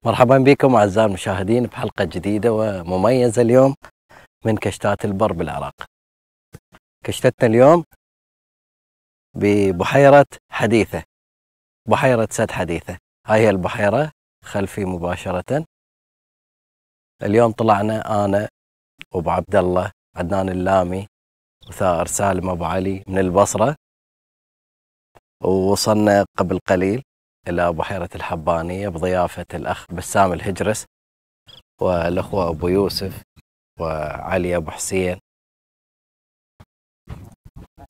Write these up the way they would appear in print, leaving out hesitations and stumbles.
مرحبا بكم أعزائي المشاهدين بحلقة جديدة ومميزة اليوم من كشتات البر بالعراق. كشتتنا اليوم ببحيرة حديثة، بحيرة سد حديثة. هاي هي البحيرة خلفي مباشرة. اليوم طلعنا أنا وأبو عبد الله عدنان اللامي وثائر سالم أبو علي من البصرة، ووصلنا قبل قليل إلى بحيرة الحبانية بضيافة الأخ بسام الهجرس والأخوة أبو يوسف وعلي أبو حسين.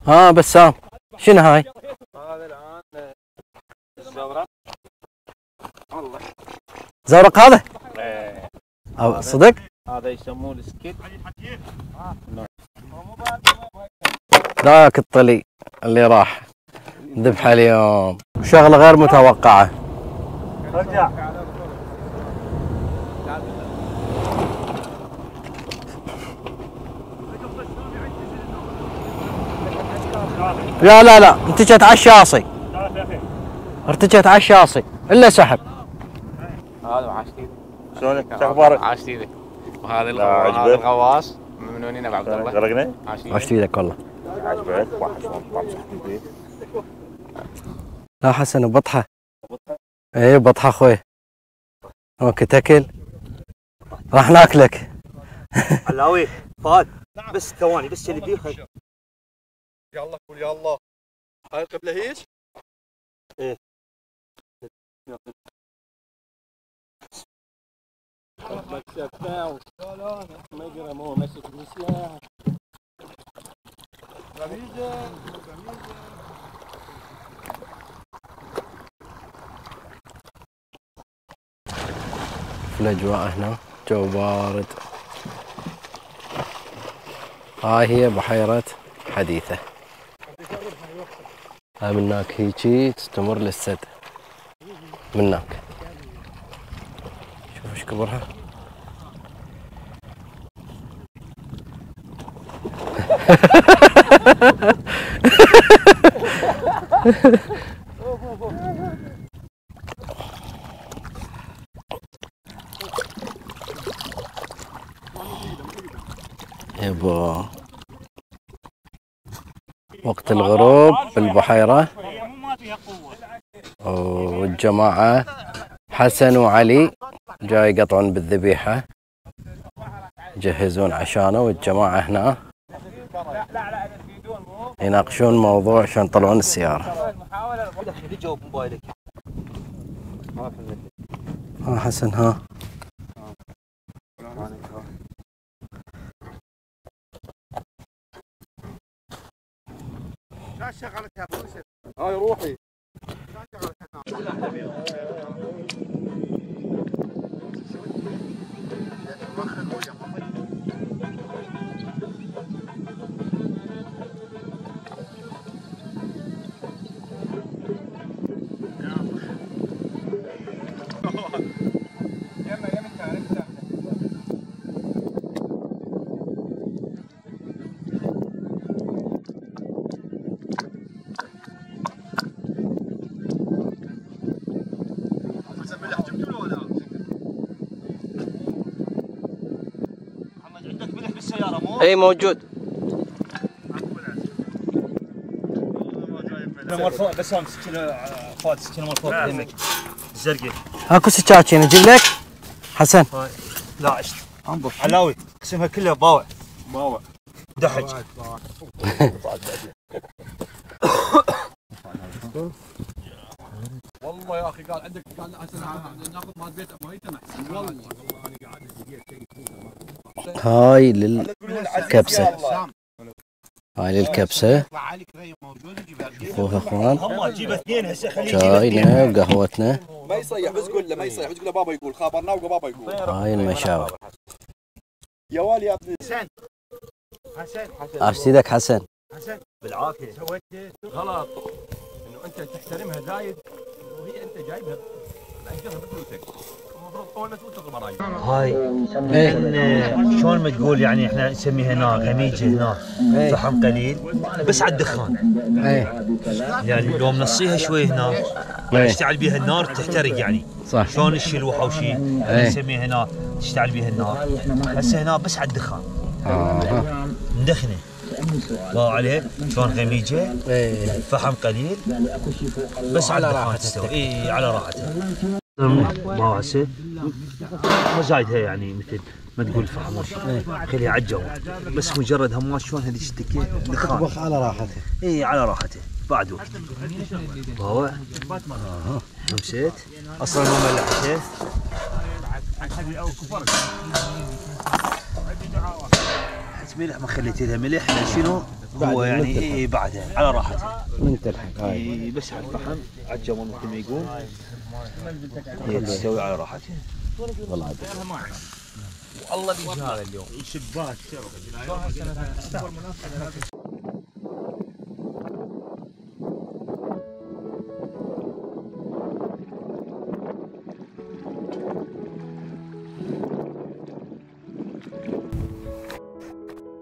ها بسام، شنو هاي؟ هذا الآن الزورق. والله زورق هذا؟ ايه أو صدق؟ هذا يسموه السكيت. ذاك الطلي اللي راح ذبحه اليوم، شغلة غير متوقعة. رجع لا انتجت على الشاصي، ارتجت على الشاصي الا سحب. هذا عاش ايدك. شلونك؟ شو اخبارك؟ عاش ايدك. وهذا عجبك؟ هذا الغواص من وين ابو عبد الله؟ غرقنا؟ عشت ايدك والله. عجبك؟ واحد شلون طالع صحتي. لا حسن بطحه. ايه بطحه اخوي. اوكي تاكل؟ راح ناكلك. علاوي فهد بس ثواني بس اللي بيه. يلا قول يا الله. هاي القبله هيك؟ ايه في الاجواء هنا جو بارد. هاي هي بحيرة حديثة. هاي من هناك هيجي تستمر للسد من هناك. شوف ايش كبرها. يبا وقت الغروب بالبحيرة، والجماعة حسن وعلي جاي يقطعون بالذبيحة يجهزون عشانه، والجماعة هنا يناقشون موضوع عشان يطلعون السيارة. جاوب موبايلك. ها حسن ها. هاي روحي. اي موجود. بس هم سكينه فهد سكينه مال فوق يمك الزرقاء. اكو سكاكين اجيب لك حسن. لا عشت علاوي قسمها كلها باوع دحج. والله يا اخي قال عندك قال ناخذ مال بيت ابو هيثم احسن. والله انا قاعد هاي للكبسة، هاي للكبسة. شوفوها اخوان، شاينا وقهوتنا. ما يصيح بس قول له، ما يصيح بس قول له بابا يقول خابرنا وبابا يقول. هاي المشاوي. يا والي يا ابني. حسن عرفت ايدك حسن. بالعافيه. سويت غلط انه انت تحترمها زايد وهي انت جايبها مأجرها بفلوسك. هاي شلون ما تقول يعني احنا نسميها هنا غميجه هنا فحم قليل بس على الدخان. يعني لو منصيها شوي هنا يشتعل بيها النار تحترق يعني. صح. شلون الشلوحه وشي نسميها هنا تشتعل بيها النار. هسه هنا بس على الدخان. مدخنه. الله عليه شلون غميجه فحم قليل بس على الدخان تستوي. اي على راحتها. ما هسه ما زايدها يعني مثل ما تقول الفحم وشي. خليها على الجو بس مجرد هماش شلون هذيك الدكه دخان. تطبخ على راحته. اي على راحته بعد وقت. هو همسيت اصلا ما ملحته. حس ملح ما خليت لها ملح شنو هو يعني اي بعدها على راحته من تلحق هاي بس على الفحم على الجو مثل ما يقول تستوي على راحته. والله عاد والله بيجي هذا اليوم. شباك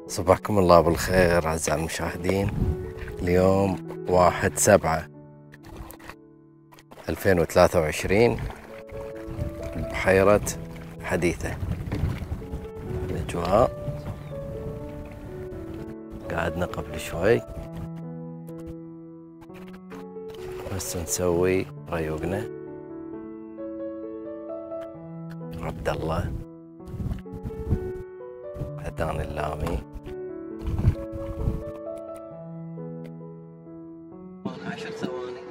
صباحكم الله بالخير أعزائي المشاهدين. اليوم 1/7/2023 بحيرة حديثة. الأجواء قعدنا قبل شوي بس نسوي ريوقنا. عبد الله عدنان اللامي 10 ثواني.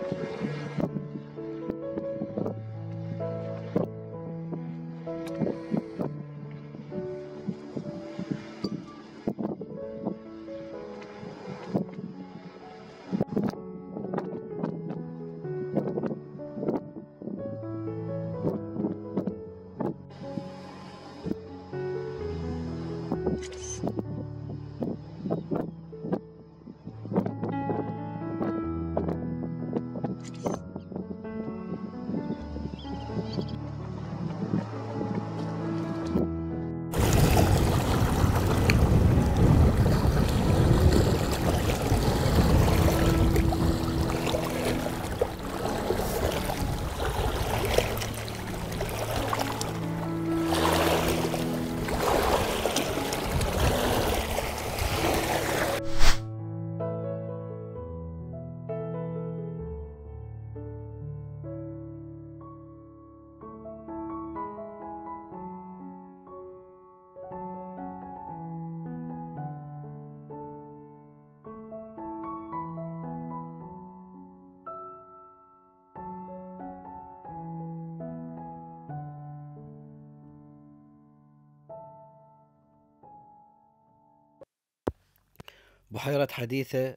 بحيرة حديثة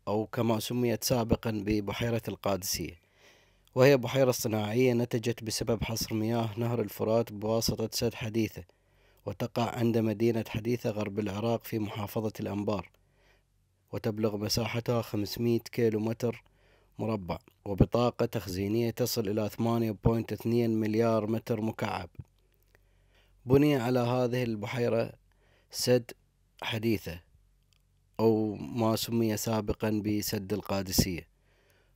أو كما سميت سابقا ببحيرة القادسية، وهي بحيرة صناعية نتجت بسبب حصر مياه نهر الفرات بواسطة سد حديثة، وتقع عند مدينة حديثة غرب العراق في محافظة الأنبار، وتبلغ مساحتها 500 كيلومتر مربع، وبطاقة تخزينية تصل إلى 8.2 مليار متر مكعب. بني على هذه البحيرة سد حديثة أو ما سمي سابقا بسد القادسية،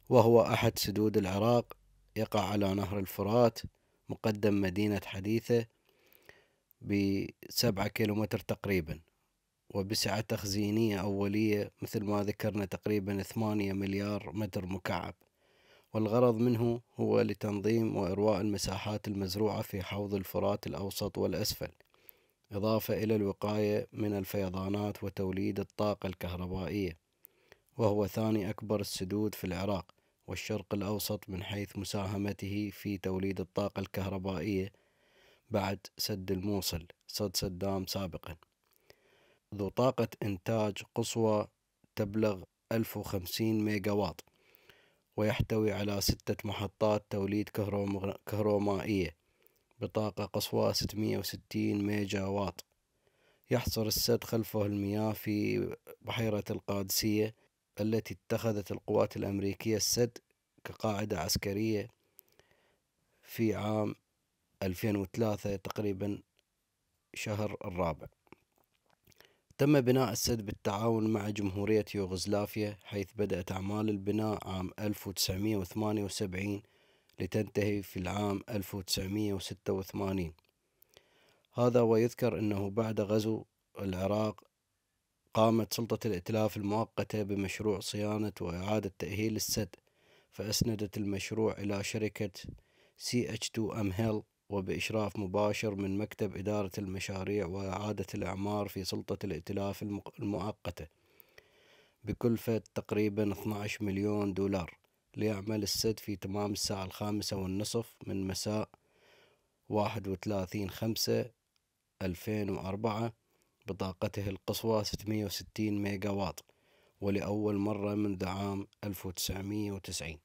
وهو أحد سدود العراق، يقع على نهر الفرات، مقدم مدينة حديثة ب7 كيلومتر تقريبا، وبسعة تخزينية أولية مثل ما ذكرنا تقريبا 8 مليار متر مكعب. والغرض منه هو لتنظيم وإرواء المساحات المزروعة في حوض الفرات الأوسط والأسفل، إضافة إلى الوقاية من الفيضانات وتوليد الطاقة الكهربائية، وهو ثاني أكبر السدود في العراق والشرق الأوسط من حيث مساهمته في توليد الطاقة الكهربائية بعد سد الموصل سد صدام سابقا، ذو طاقة إنتاج قصوى تبلغ 1050 ميجا واط، ويحتوي على 6 محطات توليد كهرومائية بطاقة قصوى 660 ميجا واط. يحصر السد خلفه المياه في بحيرة القادسية التي اتخذت القوات الأمريكية السد كقاعدة عسكرية في عام 2003 تقريبا شهر الرابع. تم بناء السد بالتعاون مع جمهورية يوغوسلافيا، حيث بدأت أعمال البناء عام 1978 لتنتهي في العام 1986. هذا ويذكر أنه بعد غزو العراق قامت سلطة الائتلاف المؤقتة بمشروع صيانة وإعادة تأهيل السد، فأسندت المشروع إلى شركة CH2M Hill وبإشراف مباشر من مكتب إدارة المشاريع وإعادة الأعمار في سلطة الائتلاف المؤقتة، بكلفة تقريبا 12 مليون دولار، ليعمل السد في تمام الساعة 5:30 من مساء 31/5/2004 بطاقته القصوى 660 ميجا واط، ولأول مرة منذ عام 1990.